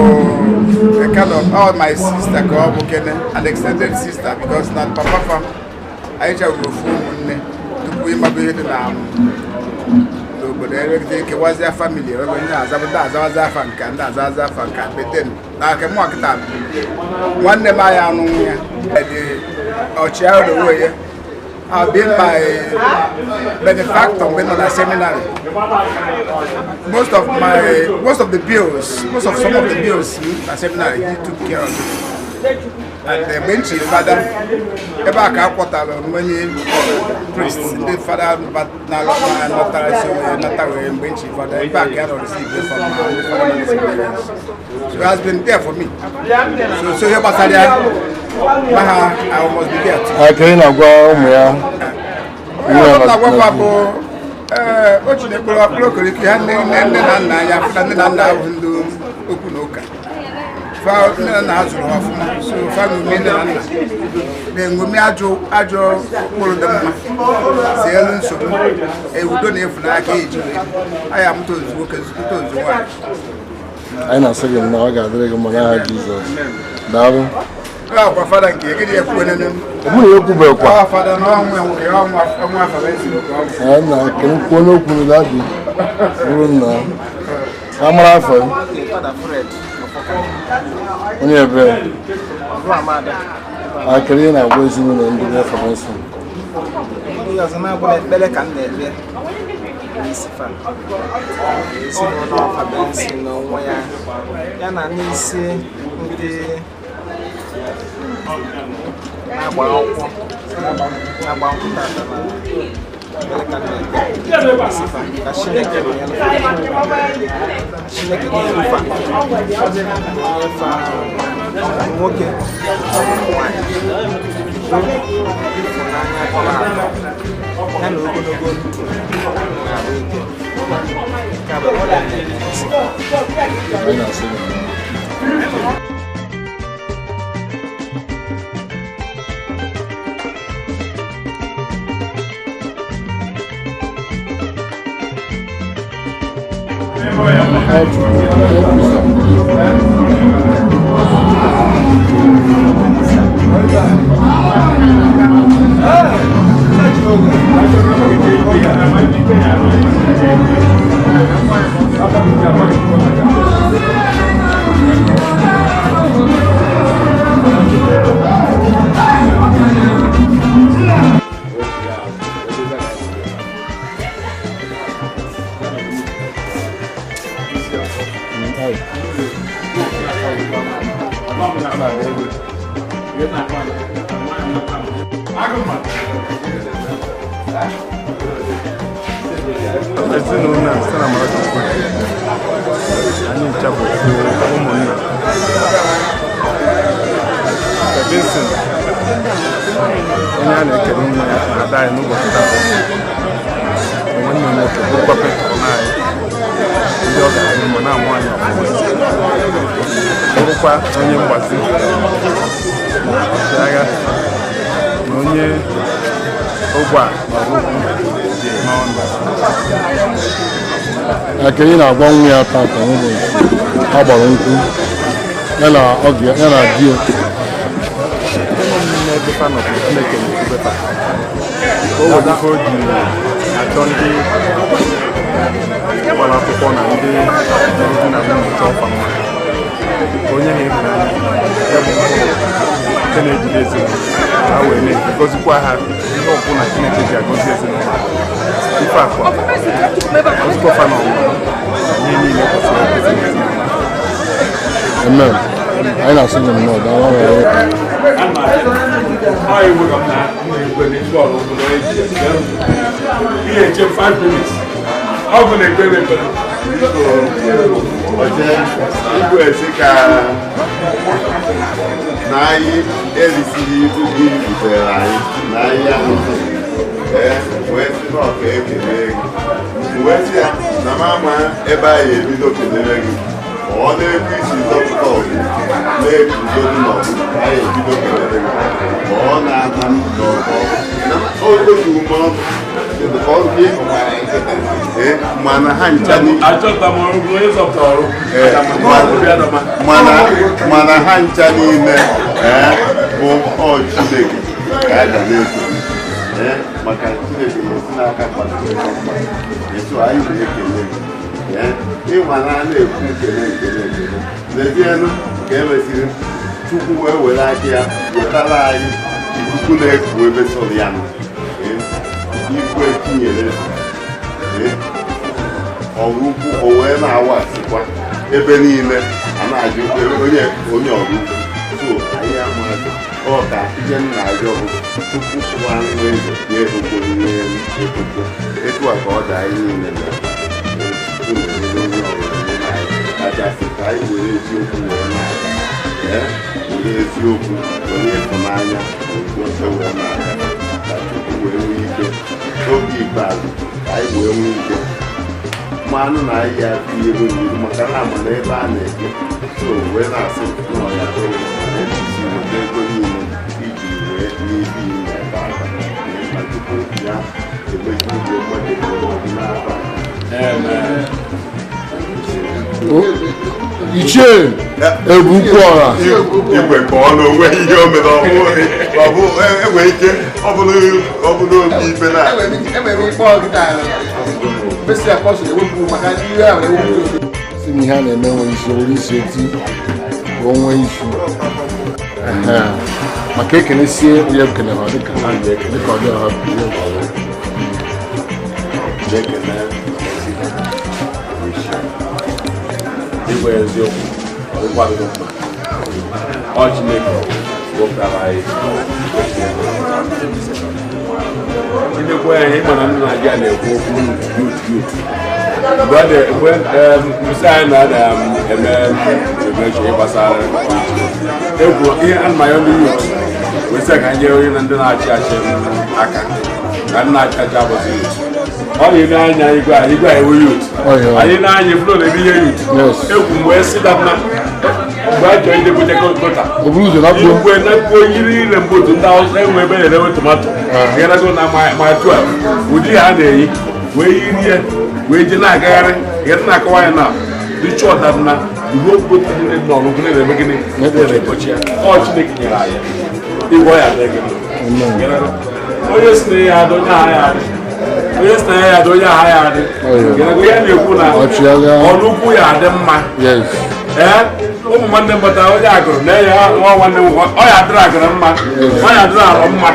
a kind of all my sister ka ọ bụ kene an extended sister because na papa fa anyị chawuru ofu ụmụnne tupu ịmaba ihe dị na n'obodo eregide kewazia family ebe ndị azawazi afa nka ndị azawazi afa nka beten na aka mụ akịta nwanne m anyị anụ ya ọchịagha n'onwe ya. I've been my benefactor when on a seminary. Most of some of the bills at seminary, he took care of it. And when she father, ebe aka akwọtara many priests, the father when she father, ebe aka received from the father. So he has been there for me. So here I must be there too. I can agwa ụmụ ya. Agwa bụ o Chineke okirikiri ha nne na nna ya afụta nne na nna ahụ ndị okwu na ụka. Fa nne na nna ha zụrụ ha ọfụma, so fa ṅomie nne na nna na-eṅomi ajọ ụkpụrụ dị mma si elu nsogbu ewudo na efu n'aka eji wee anyị amụta ozu nwoke zụta ozu nwaanyị. Anyị na-asị gị na ọ ga-adịrị gị mma n'aha Jizọs. Daalụ. Ọ fada nke gịnị ekwuenene m. Mụ na ekwubekwa. Ọ fada na ọnwụ enwere ọnwụ afọ esi oge ọnwụ. Ee, na ka m kwuo n'okwu na dadị bụrụ nna ka mara afọ ya. Onye ebe akịrị na-agwa ezinụlọ ndị be Fabenson. Ndị ọzọ na-agba ekpere ka m na-ekpe n'isi fa ezinụlọ Fabenson n'onwe ya ya na n'isi ndị na-agba akwụkwọ tata na ekpere ka m na-ekpe n'isi fa ka Chineke nọnyere fa, Chineke na-eru fa nọnyere fa nwoke nwanyị ịfụnanya tọrọ atọ ya na ogologo ndụ na ahụ ike nke a bụ ekpere m na-ekpe n'isi fa. Yeah. Ezinụlọ a site na amara Chukwu, anyị ncha bụ ụmụnna. Vincent, onye a na-ekele nwa ya na ada anyị n'ụbọchị taa, nwanne m nwoke bụrụkwa patron anyị, ndị ọ ga-adị mma na-amụ anyị ọfụma, bụrụkwa onye mgbazi, ọchịagha na onye ogbe a n'ọrụ ukwu ji eme ọnụ. Ekele na-agwa nwa ya tata n'ụbọchị a gbara nkwụ ya na ọgụ ya na di ya. N'ebe fa nọ bụ Chineke na-edube fa. O nwere ife o ji achọ ndị gbara akwụkwọ na ndị lụrụ di na nwunye chọọ fa mma. Ka onye ha ịhụnanya ya bụ mkpụrụ nke na-ejide ezinụlọ ka ha wee na-egozikwa ha ihe ọbụla Chineke ji agọzi ezinụlọ, ife akwa gozikwa fa na ọmụmụ ihe niile kwesịrị ekwesị n'ezinụlọ. Amen. Anyị na-asị gị nnọọ, daalụ ọrụ. Ọ iwu ka m na-ekwe n'ikpe ọrụ obodo eji ihe eche 5 minutes. Ọ bụ na ekpere ekpere. Igwe esi ka na anyị erisighị ibu gị butere anyị na anyị ahụ, ee, wee sị na ọka ekele gị, wee sị ya na m ama ebe anyị ebido kelere gị. Ọ na-ekwu isi zọpụta ọgụ na-eguzo dị n'ọgụ, anyị ebido kelere gị. Ọ na-ata m n'ọkọ o juru m ọnụ ka ọ ịhụkwara nkịta. Ee, mana ha ncha Achọta m ọrụ onye zọpụtara ọrụ. Mana ha ncha niile, ee, bụ ọ Chineke ka a ga na-eto, ee, maka Chineke na-esi n'aka mmadụ wee mmadụ etu anyị na-ekele gị. Ee, ịma na a na-ekwu nkele nkele ekele n'ezienụ ka e mesịrị Chukwu wee were aka ya wetara anyị ikuku na-eku ebe sọrọ ya nọ. Ee, igwe tinyere, ee, ọrụ ukwu o wee na-awasịkwa ebe niile a na-ajụ onye onye ọrụ ukwu. So anyị amaghị ọ ka ihe m na-arịọ bụ Chukwu tụwa anụ eze ya ebukwuru n'elu ebubo etu a ka ọ dị anyị niile na Chukwu na-enyere onye ọbụla n'ime anyị, kachasị ka anyị were eziokwu wee na-aga, ee, were eziokwu, were ịhụnanya na udo wee na-aga, ka Chukwu wee nwee ike n'oge ikpeazụ ka anyị wee nwee ike mmanụ na anyị ya tinyere mmiri, maka na ama na ebe a na-eke. So wee na-asị na ọ ya dọrọ isi weta ego niile iji wee n'ibe ime ebe aka na tupu ya emechi igwe mmadụ n'afọ. Ichie Ebu Ukwu Ọra. Igwe ka ọ na onwe ihe o mere, ọ bụ enwere ike ọ bụrụ obi ibe na Enwere ikpe ọgịda mesi apọsụl ewepụ maka ihe ahụ ewepụ. Si m ihe a na-eme nwere isi were isi eti ka o nwee isi. Ehe. Maka ekenesie ya ekene ha dịka dịka ọ dị ha. Na-ekene. Igwe eziokwu, ọ dịkwadịghị mma. Ọ Chineke wepụtara anyị. Chinekwe ya ịma na ndị Naịjirịa na-ekwu okwu youth youth. Mgbe mgbe anyị na-ada eme celebration gbasara egwu ihe anụmanụ ndị youth wee sị ka anyị nyere onye na ndị na-achị achị aka, ka ndị na-achị achị abụzi youth. Ọ na-ele anya igwe a, igwe a ewu youth. Anyị na-anya flo na-eme ihe youth egwu mgbe si na mgbe a chọrọ idebute gota. O buru ụzọ na kpuo. Igwe na kpuo yiri ile mgbotu ndị Awụsa enwe ebe na-erewe tomato garago na ma 12 ụdị ha na-eyi wee yiri ya wee je na-agagharị gara na-akọwa ya na dị chọta na ihe gota niile dị n'ọrụ na-eme gịnị na-ekpochi ya. Ọ Chineke nyere anyị igwe ọ ya adịghị gị. Onye si na ya adị, onye agha ya adị, onye si na ya adị, onye agha ya adị. Garago ya na-ekwu na ọrụ ukwu ya adị mma. Ee, ụmụ nwanne m bata onye agụrụ na ya nwa nwanne m, ọ ya adịrị agụrụ mma, ọ ya adịrị alụ mma.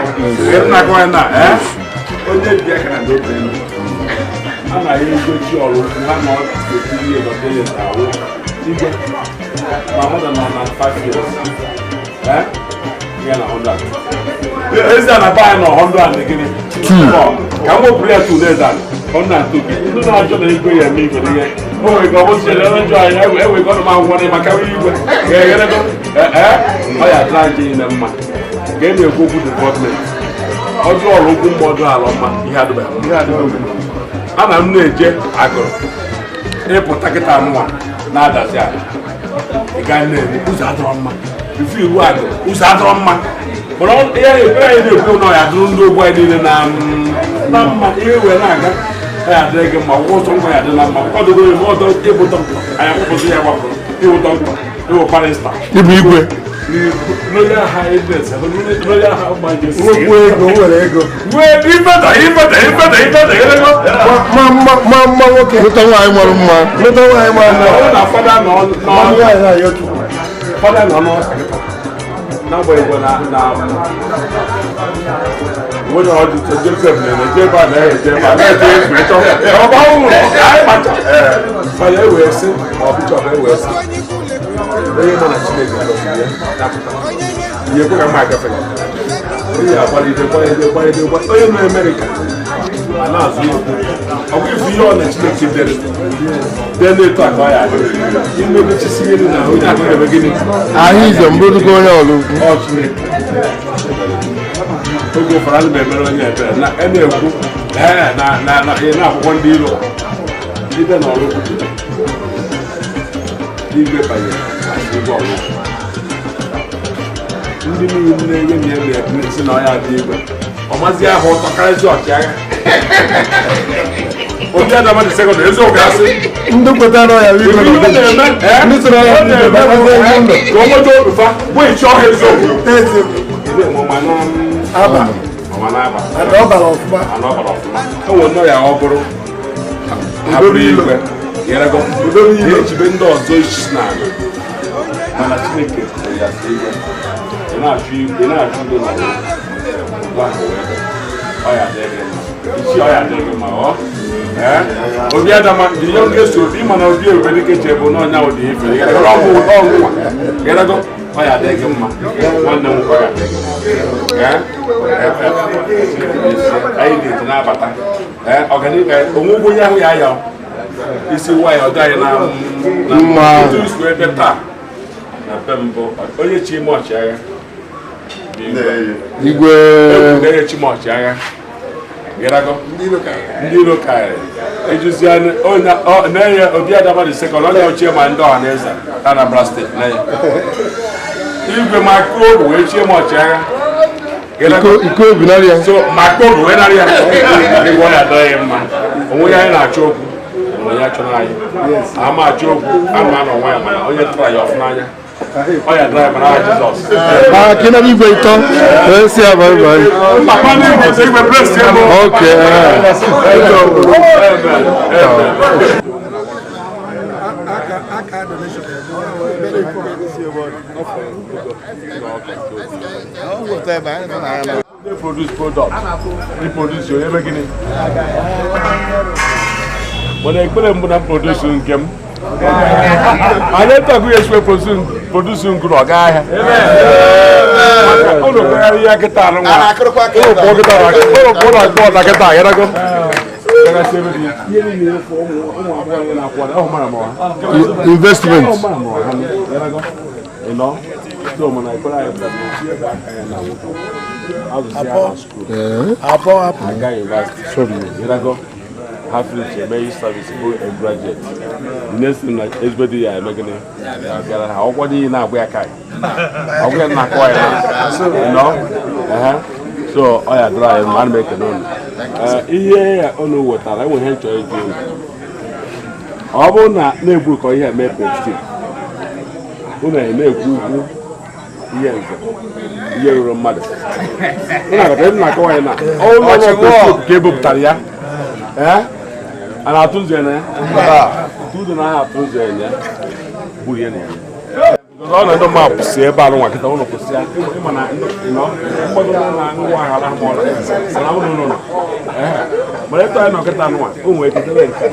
Gara na-akọwa ya na ee onye bi aka na ndị okenye a na-ahịa egochi ọrụ ukwu ha na etiri ihe nọta ya na ahụ Igwe, my mother nọ na 5 years. Eh? Ya na 100. Eze na be anyị nọ 100 and gịnị? Ka m wepụrụ ya 2 n'eze ala. 102. Ndị na-ajọ na igwe ya eme igwe n'ihe. O nwere ka ọ bụzi ya na njọ anyị enwe ka ọ nọ m akwụkwọ maka igwe. Ga-egherego. Ee, ọ ya adịra anyị niile mma. Ka e na-ekwu okwu development. Ọjọọ ọrụ okwu mma ọjọọ alọ mma ihe adịbeghị. Ana m na-eje agụrụ ịpụta kịta nwa na-adazi ala. Ị gaa na-eme ụzọ adọrọ mma. Ifu iwu agụrụ ụzọ adọrọ mma. Mana ihe ekpere anyị na-ekwu na ọ ya dụrụ ndị ogbu anyị niile na mma ihe wee na-aga ọ ya adịrị gị mma ụgwọ ụzọ ngwa ya dị na mma kwadogo eme ọdọ ịbụ dọkịta anyị akwụkwọzi ya gbapụrụ ịwụ dọkịta ịwụ barista ịbụ igwe Royal Highness, Royal Majesty. Nwekwu ego, nwere ego. Nwee ifeta ifeta ifeta ifeta ego. Ma mma ma mma nwoke. Lụta nwaanyị mara mma. Lụta nwaanyị mara mma. Ọ na fada nọ nọ. Nwaanyị na-ayọ Chukwu. Fada nọ n'ọka kịta. N'agbanyeghị na na nwere ọdụ Joseph na-eje ebe a na-eje ebe a na-eje efe chọ. Ọ bụ ụlọ anyị macha. Fada ewee sị ma ọ bishọp ewee sị. Onye ma na Chineke gọziri ya napụta. Ihe ekwe ka mma agafe ya. Onye akwalite kwalite kwalite kwalite onye nọ Amerịka a na-azụ okwu. Ọ bụ ifu ihe ọ na Chineke dere. Dee na-eto akọ ya adị. Ime mechisi ihe na onye akọ eme gịnị? Ahụ ize mbụ dịka onye ọrụ ukwu. Ọ Chineke. Oge ụfọdụ ana m emere onye ebere na a na-ekwu na na na na akwụkwọ ndị iro. Ndị bịa n'ọrụ ukwu. Igwe banyere igwe ọrụ. Ndị niile na-enye na ebe ekpere si na ọ ya adị igwe. Ọ mazi ahụ ụtọ karịsịa ọchịagha. Obi Adama dị sekọndịrị eziokwu asị. Ndị kwetara ya bụ igwe Ihe ọ na-eme Ndị soro ya bụ igwe bakwazie ego ndụ. Ka o nweta obi fa bụ ịchọ ọha eziokwu. Eziokwu. Ebe ọma na Aba. Ọma na-aba. Ana ọ bara ọfụma. Ana ọ bara ọfụma. E nwere nnọọ ya ọ bụrụ hapụrụ igwe. Yerego. Na-echibe ndị ọzọ isi n'ala. Mana Chineke kwere ya sị igwe. Ị na-achụ igwe, ị na-achụ udo na udo. Udo ahụ wee bịa. Ọ ya adịghị mma. Isi ọ ya adịghị mma ọ. Obi Adama, the youngest Obi, mana Obi Ebubedike che bụ na ọnya ụdị ife. Ọ bụ ụtọ nwa. Yerego. Ọ ya adịghị mma. Nwanne m nwoke ọ ya adịghị mma. Anyị na-eti na-abata. Ọganihu onwe onye ahụ ya ya isi nwaanyị ọ dịghị na mma. Etu isi wee bịa taa na be mbụ onye chi ime ọchịagha. Igwe. Egwu na-enye chi m ọchịagha. Gịrago? Ndị iro karịrị. Ejuzie na-enye Obi Adama dị sekọnd onye ochie ma ndị ọha na eze Anambra steeti na-enye. Igwe ma kụọ obi wee chie m ọchịagha. Iko obi narị ya. So ma kụọ obi wee narị ya. Igwe ọ na-adọghị mma. Onwe ya anyị na-achọ okwu. Onwe ya chọrọ anyị. Ama achọ okwu ama na onwe ya mana onye tụrụ ya ọfụ n'anya. Ọ ya dịrị mana aha Jizọs. Ah, kí náà igwe ìtọ́. Ẹ sí àbá ìbá yìí. Papa ní ìwé sọ igwe bless you. Okay. Amen. They produce product. They produce your ebe gịnị? Mana ekpere mbụ na produce nke m. Anyị etagụ ya esiwe produce nke na ọ gaa ahịa. Ụlọ kpegharị ya kịta anụ nwa. Ụlọ kpọọ kịta ụlọ kpọọ na akpọ na kịta agarago. Ihe niile efu ụmụ agbọghọ anyị na-akwụ ọhụ mara ma ọha. Investment. Ọhụ mara ma ọha. You know? So mana ekpere anyị bụ na echi ebe aka ya na nwoke. Azụzi ya na skuul. Aga university. Sorry. Ịrago? Ha finish eme youth service bụ a graduate. The next thing na ezigbo di ya eme gịnị? Ya bịara ha ọgwọ niile na-agwa ya kai. Ọgwụ ya na-akọ ya na. You know? So ọ ya dịrị anyị mma, ana m ekene unu. Ihe ya unu wetara enwere ihe nchọrọ ịjụ unu. Ọ bụrụ na na-egbu ka ihe eme pepsi unu na-ekwu ukwu ihe nze ihe ruru mmadụ. Unu agata ebe na-akọwa ya na ọnụ ọrụ pepsi ka ebupụtara ya. A na-atụ nze na ya? Atụ na ha atụ nze na ya. Gburu ya na ya. Ọ na ndị mmadụ kwụsị ebe a nwa kịta ụlọ kwụsị ya. Ịma na mgbado na nwa aghara ma ọrụ. Mana ụlọ ụlọ. Mana etu anyị nọ kịta nwa, o nwere ike debe nke.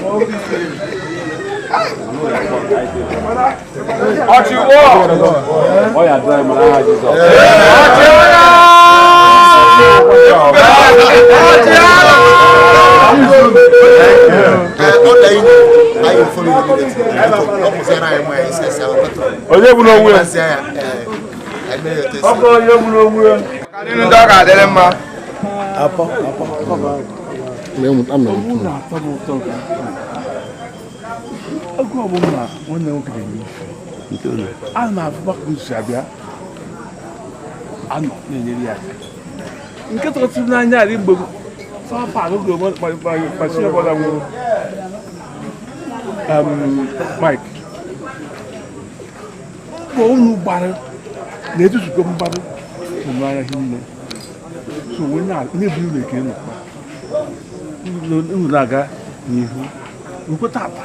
Onye gburu onwe ya? Ọ bụ onye gburu onwe ya. Ndị ọ ga-adịrị mma. Oge ọbụla nwanne nwoke na-eme ife, a na-afụkwa ka o si abịa anọ na-enyere ya aka. Nke tọtụrụ n'anya adị mgbe nwụrụ Mike mbọ unu gbara na-etuzugo mgbarụ n'anya hinne so na-eburu unu ekele n'ụkpa unu na-aga n'ihu nkwe tata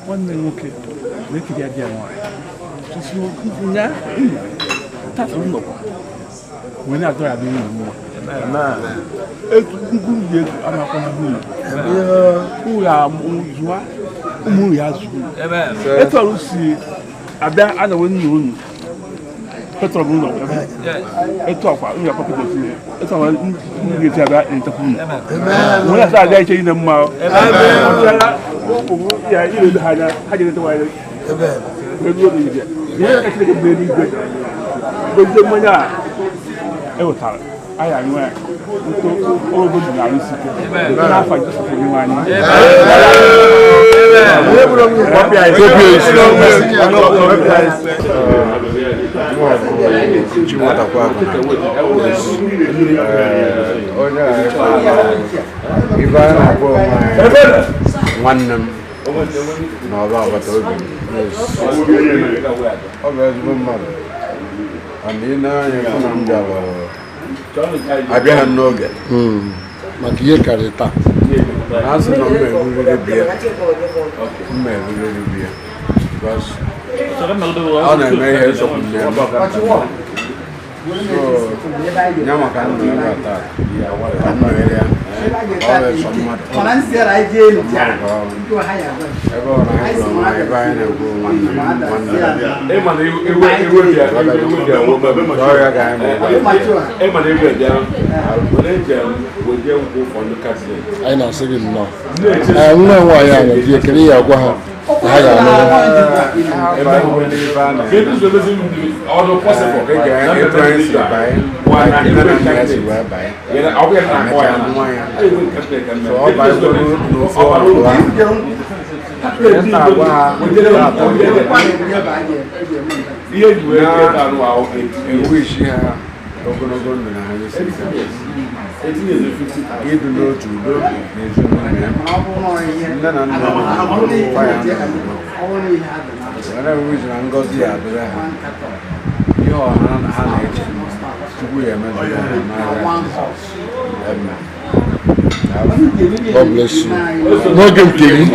nwanne nwoke na-ekiri adị ya nwaanyị nya tata nnọkwa wee na-adọ ya adịghị mma etu ngwu ndị ego amakwa na nwunye ụlọ zụwa ụmụ ya zụrụ etu ọrụ si abịa anawe nna unu petrol ụlọ etu ọkwa ụlọ akwa petrol tinye etu ọkwa ndị ga-esi abịa echetakwa unu nwere asa abịa iche ine mma ọbịara ụmụ ya ile ha anya ha ji etewa ya elu oge ije ihe ka Chineke bụ n'eluigwe gozie mmanya a ewetara anyị aṅụ ya nto ogologo ndụ na arụ isi ike n'afọ Jizọs onyenwe anyị. Nwanne m na ọba agbata obi m ọ bụ ezigbo mmadụ and ị na-anya fụ na m bịara abịaghị m n'oge maka ihe karịrị taa na asị na m eruriri bịa m eruriri bịa because ọ na-eme ihe nsogbu na-eme so ya maka ndụ ya taa ka m nọnyere ya ọ bụ sọ mmadụ ebe ọ na-anyị onwe ebe anyị na-ekwu nwanne m nwanne m ọrịa ga anyị anyị na-asị gị nnọọ. Nwa nwaanyị a na-eji ekele ya agwa ha na ha ga-alụrụ. Ewishi ha ogologo ndụ na ha isi ịdị n'otu udo na ezinụlọ ya nne na nna ya wishi na ngọzi ya adịrị ha ihe ọha ha na-eche tupu ya emezu ha n'agha Jizọs. Amen. God bless you. N'oge nke gị,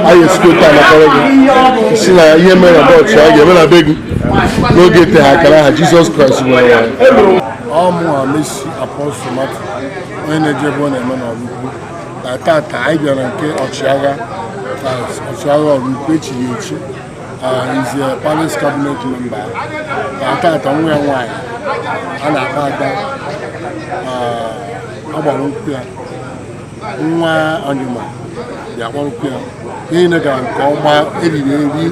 anyị esikota anakọrọ gị si na ihe mere na bọọchị a ga-eme na be gị n'oge ete ha akara aha Jizọs Kraịst nwere ya. Ọ mụ Messi Apostle Matthew, onye na-eje ebe ọ na-eme n'Ọraukwu. Na tata anyị bịara nke ọchịagha Ọraukwu echiri echi is a palace cabinet member. Na tata nwa ya nwaanyị a na-akpa ada agbara nkwụ ya nwa anyụma bịa kpọrọkwu ya ihe niile gara nke ọma eriri eri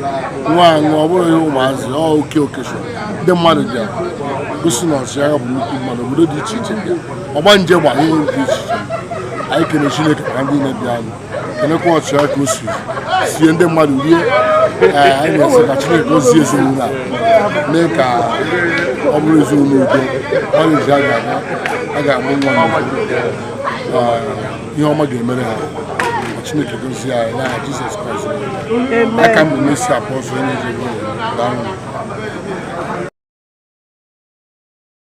nwa aṅụ ọ bụrụ ihe ụmụazị ọ oke okeshọn ndị mmadụ bịa gosi na ọchịagha bụ nnukwu mmadụ obodo dị iche iche bịa ọgbanje gba ihe dị iche iche anyị kene Chineke ka ndị na-ebịa anyị kenekwa ọchịagha ka o si sie ndị mmadụ rie. Anyị na-esi ka Chineke gozie ezinụlọ a mee ka ọ bụrụ ezinụlọ udo marriage a ga-aga a ga-amụ nwa n'udo ihe ọma ga-emere ha Chineke gozie anyị n'aha Jizọs Kraịst. Aka m bụ Messi Apostle onye na-eje ebe ọ na-eme.